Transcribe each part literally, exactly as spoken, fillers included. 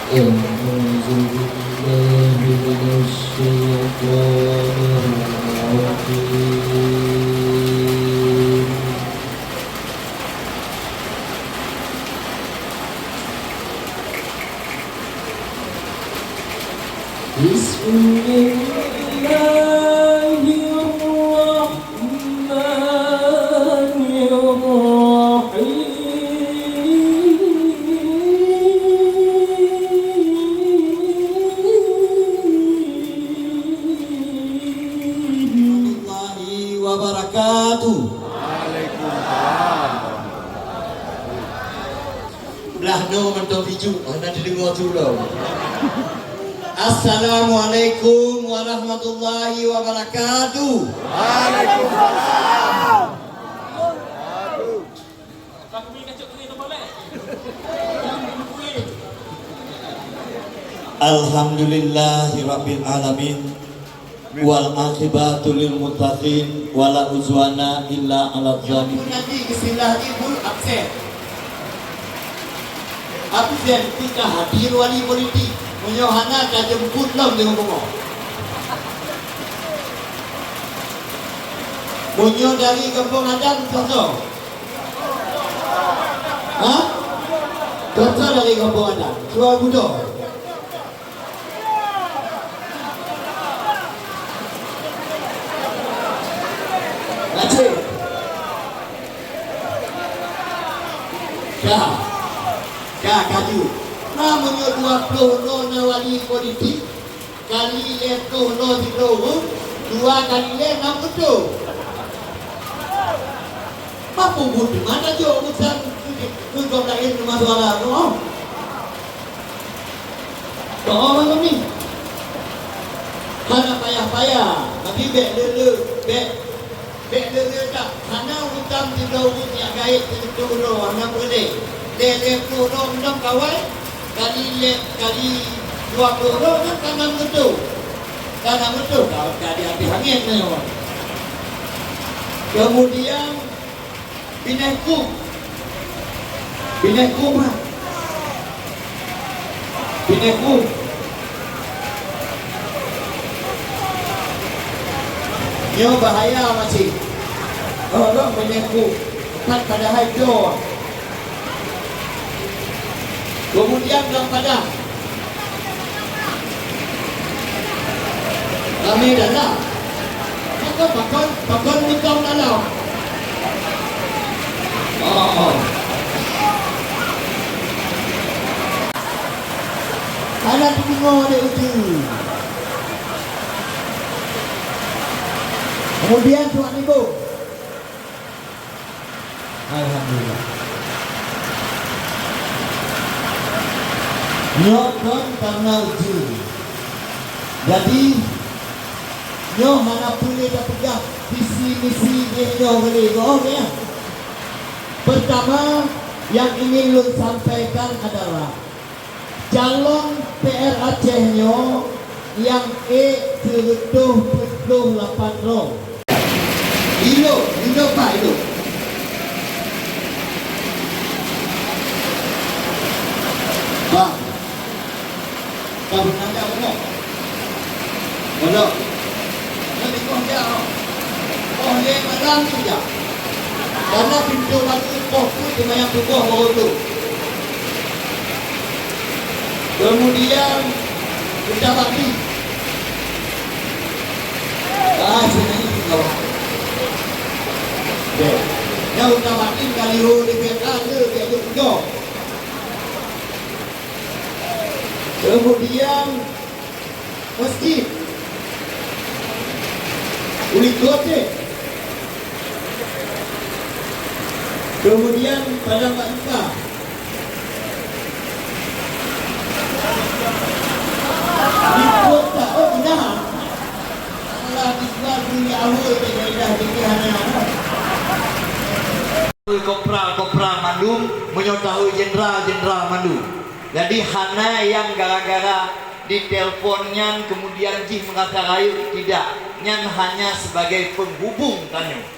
أعوذ بالله من الشيطان الرجيم. بسم الله الرحمن الرحيم. Warahmatullahi wabarakatuh. Blah noe mantong pijuk, hana teudeungoe tulông. Assalamualaikum warahmatullahi wabarakatuh. Waalaikumsalam. Alhamdulillahirabbil alamin. Wal aqibatu lil muttaqin, wala udwana illa 'alal zalimin. Nanti istilah ibu absen. Absen, kita hadir wali politik. Meunyoe hana, tajemput lom di huköm. Meunyoe dari gampông adat, soe-soe? Ha? Soe-soe dari gampông adat? Soe budoe? Aceh. Ka. Ka, kaju. Na meunyoe dua ploh droe na wali politik, kali lhèe ploh droe sidroe ureueng, dua kali lhèe nam reutôh. Mampu buet teuma tajok urusan keu, keu gob laén teuma suara tu, oh. Doa malam ni. Hana payah-payah, tapi bèk le-le, bèk, bèk le-le that. Hana utang sidroe ureueng nyang gaét sireutôh droe, hana peureulèe. Lhèe, lhèe ploh droe mantong kawai, kali lhèe, kali dua ploh droe kan ka nam reutôh. Ka nam reutôh, ka, ka di até angén nyoe. Kemudian, Binéh kub. Binéh kub, ha. Binéh kub. Nyoe bahaya maséh. Oh, lôn binéh kub. Pat padahai do. Kemudian dalam padang. Ramé dalam. Pakon, pakon, pakon mutong dalam. Oh, oh. Alah, teudeungoe lé ujeuen. Kemudian tuan ibu. Alhamdulillah. Nyoe kon karna ujeuen. Jadi, nyoe hana peureulèe tapeugah visi misi jih nyoe kali, oh, ya. Pertama, yang ingin lôn sampaikan adalah, calon P R Aceh nyoe nyang ék sireutôh peuet ploh lapan droe. Ilok, ilok, Pak, ilok. Bang. Ka beunada bunoe. Pondok. Nyoe dikoh jak, oh. Poh lhèe malam tu jak. Karena pintoe baru poh peuet di manyang tuboh baru tu. Kemudian, udah mati. Ah, sini ni tinggal. Oke. Yang udah mati kali ho di P K tu, dia tu. Kemudian, masjid. Ulikot deh. Kemudian pada Pak Ika. Likot tak, oh, nah. Alah, dijual beli awal deh, dah dikit hanya. Kopral-kopral mandum, meunyoe tahu jenderal-jenderal mandum. Jadi hana nyang gara-gara ditelepon nyan kemudian jih merasa rayeuk, tidak. Nyan hanya sebagai penghubung tanyoe.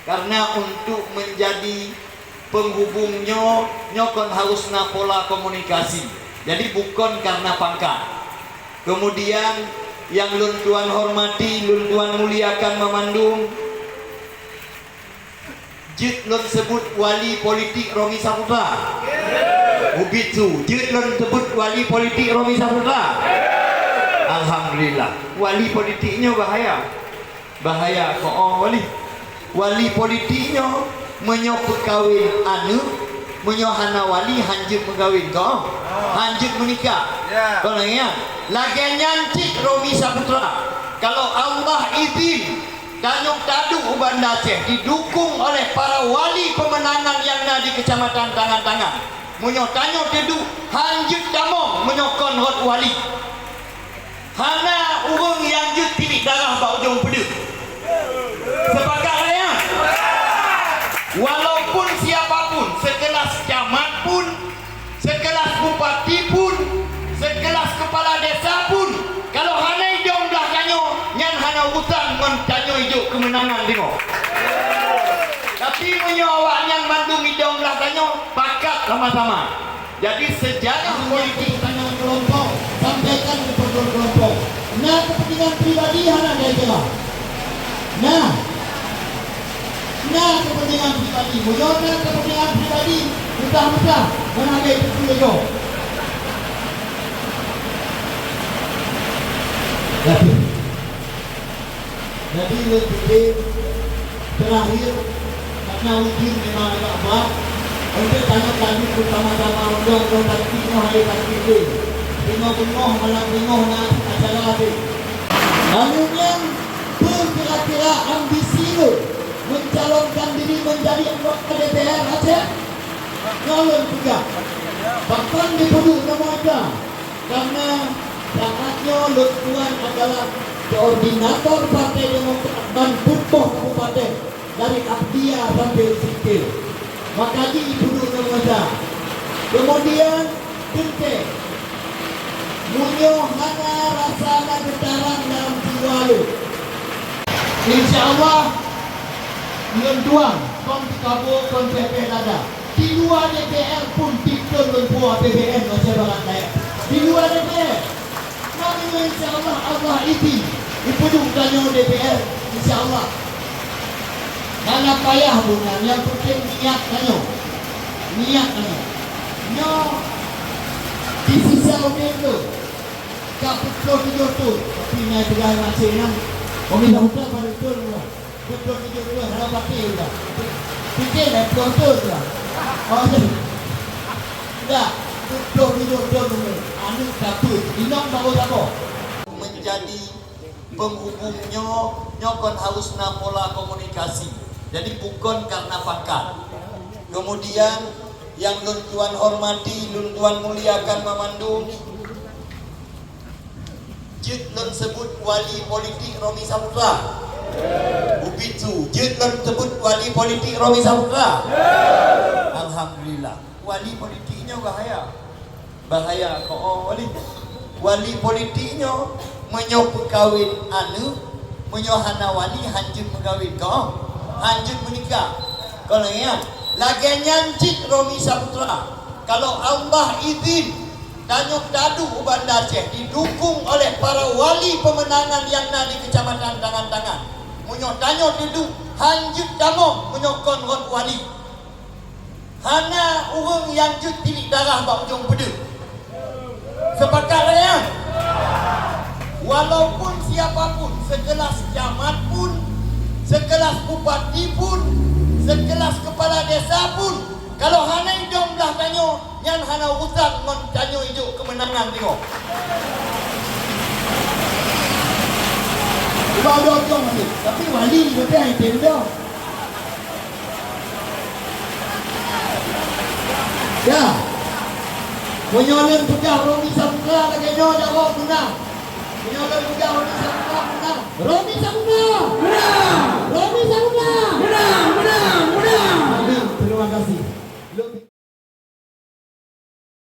Karena untuk menjadi penghubung nyoe, nyoe kon harus na pola komunikasi. Jadi bukon karena pangkat. Kemudian yang lôn tuan hormati, lôn tuan muliakan mamandum, jeuet lôn sebut wali politik Romi Saputra. Ubit su, jeuet lôn sebut wali politik Romi Saputra. Alhamdulillah, wali politik nyoe bahaya. Bahaya ko, oh, wali. Wali politik nyoe meunyoe peukawen aneuk, meunyoe hana wali hanjeuet meukawen ko, hanjeuet meunikah. Ya. Kon lagèe nyan, lagèe nyan cit Romi Saputra. Kalau Allah izin, tanyoe taduek u Banda Aceh didukung oleh para wali pemenangan nyang na di Kecamatan Tangan-Tangan. Meunyoe tanyoe teuduek, hanjeuet tamong meunyoe kon rot wali. Hana ureueng nyang jeuet tilik darah bak ujong peudeuh. Sepakat nyan? Walaupun siapa pun, sekelas camat pun, sekelas bupati pun, sekelas kepala desa pun, kalau hana idong blah tanyoe, nyan hana urusan ngon tanyoe ijok keumeunangan singoh. Tapi meunyoe awaknyan mandum idong blah tanyoe, pakat sama-sama. Jadi, sejarah politik tanyoe kelompok, sampaikan keu kelompok. Na kepentingan pribadi hana daya kira. Nah. Na kepentingan pribadi. Meunyoe na kepentingan pribadi, mudah-mudah hana daya kira. Jadi, Jadi, lôn pikir, terakhir, karena ujeuen memang agak brat, untuk tanyoe tadi bersama-sama undang-undang taktik nyoe hai taktik tu. Beungoh-beungoh, malam beungoh na acara tu. Lalu nyan, peue kira-kira ambisi lôn mencalonkan diri menjadi anggota D P R Aceh? Nyoe lôn peugah. Pakon dipeuduek nama ita? Karena saat nyoe lôn tuan adalah koordinator Partai Demokrat ban peuet boh kabupaten, dari Abdia sampai Singkil. Maka jih ipeuduek ngon masa. Kemudian, teuntèe, meunyoe hana rasa na geutaran dalam jiwa lôn, insya Allah, lôn tuan kon teukaboe kon pèh-pèh lada. Di luwa D P R pun pike lôn puwoe A P B N masyarakat rakyat. Di luwa D P R. Maka, insya Allah, Allah izin, ipeuduek tanyoe D P R, insya Allah. Hana payah bunoe, nyang penting niat tanyoe. Niat tanyoe. Nyoe, di sisa udép lôn, ka peuet ploh tujoh thon, tapi nyan peugah maséh nyan. Pemirsa muda pada beutôi nyoe. Peuet ploh tujoh thon, hana patéh dah. Pike lhèe ploh thon dah. Oh, ya. Dah, peuet ploh tujoh thon umur. Aneuk dapeuet. Inong baru saboh. Menjadi penghubung nyoe, nyoe kon harus na pola komunikasi. Jadi, bukon karena pangkat. Kemudian, yang lôn tuan hormati, lôn tuan muliakan mamandum, jeuet lôn sebut wali politik Romi Saputra. Ubit su, jeuet lôn sebut wali politik Romi Saputra. Alhamdulillah. Wali politik nyoe bahaya. Bahaya ko, oh, wali. Wali politik nyoe, meunyoe peukawen aneuk, meunyoe hana wali, hanjeuet meukawen ko, hanjeuet meunikah. Kon lagèe nyan, lagèe nyan cit Romi Saputra. Kalau Allah izin, tanyoe taduek u Banda Aceh didukung oleh para wali pemenangan nyang na di Kecamatan Tangan-Tangan. Meunyoe tanyoe teuduek, hanjeuet tamong meunyoe kon rot wali. Hana ureueng nyang jeuet tilik darah bak ujong peudeuh. Sepakat nyan? Walaupun siapa pun, sekelas camat pun, sekelas bupati pun, sekelas kepala desa pun, kalau hana idong blah tanyoe, nyan hana urusan ngon tanyoe ijok keumeunangan singoh. Cuba ujong-ujong masih, tapi wali beutôi yang dia. Ya. Meunyoe lôn peugah Romi Saputra lagèe nyoe, jaweueb beuna. Meunyoe lôn peugah Romi Saputra, beuna. Romi Saputra!